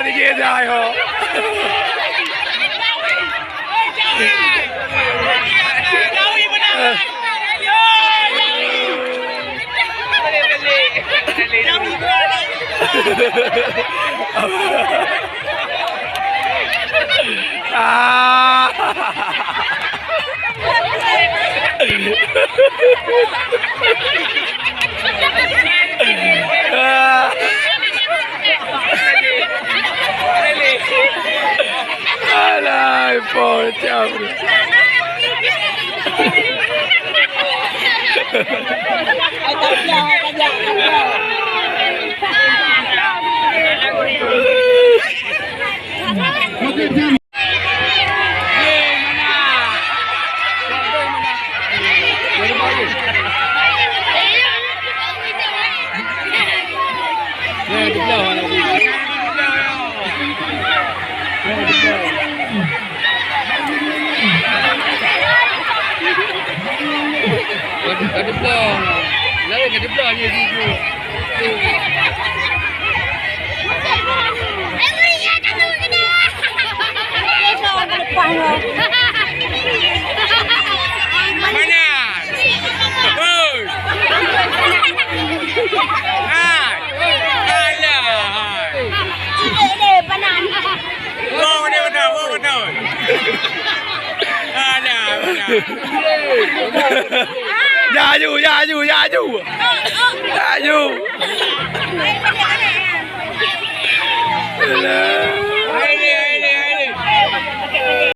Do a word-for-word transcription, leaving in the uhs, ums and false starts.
Jai ho. Ah. Alah, pocong. Mana? Oi. Hai. Alah. Bawa dia kata, bawa kata. Alah, alah. Ya aju, ya aju, ya aju. Ya aju.